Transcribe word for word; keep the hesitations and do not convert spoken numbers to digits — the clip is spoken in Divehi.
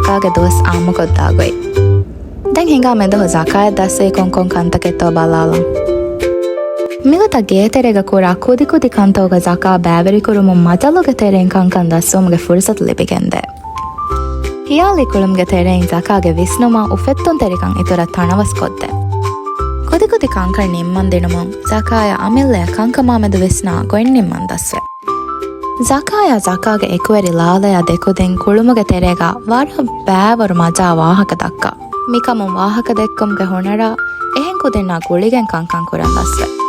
ޒަކާގެ ދުވަސް އާއްމުކޮށްދާ ގޮތް. ދެން ހިނގާ މެދުހު ޒަކާތް ދަސްވީ ކޮންކޮން ކަންތަކެއްތޯ ބަލާލަން. މިގޮތަށް ގޭތެރޭގަ ކުރާ ކުދިކުދި ކަންތަކުގަ ޒަކާ ބައިވެރިކުރުމުން މަޖަލުގެ ތެރެއިން ކަންކަން ދަސްވުމުގެ ފުރުސަތު ލިބިގެންދޭ. ހިޔާލީ ކުޅުމުގެ ތެރެއިން ޒަކާގެ ވިސްނުމާ އުފެއްދުންތެރިކަން އިތުރަށް ތަނަވަސްކޮށްދޭ. ކުދިކުދި ކަންކަން ނިންމަން ދިނުމުން ޒަކާޔާ އަމިއްލަޔަށް ކަންކަމާމެދު ވިސްނާ ގޮތް ނިންމަން ދަސްވޭ. ޒަކާޔާ ޒަކާގެ އެކުވެރި ލާލަޔާ ދެކުދިން ކުޅުމުގެ ތެރޭގަ ވަރަށް ބައިވަރު މަޖާ ވާހަކަ ދައްކާ. މިކަމުން ވާހަކަ ދެއްކުމުގެ ހުނަރާ އެހެން ކުދިންނާ ގުޅިގެން ކަންކަން ކުރަން ދަސްވޭ.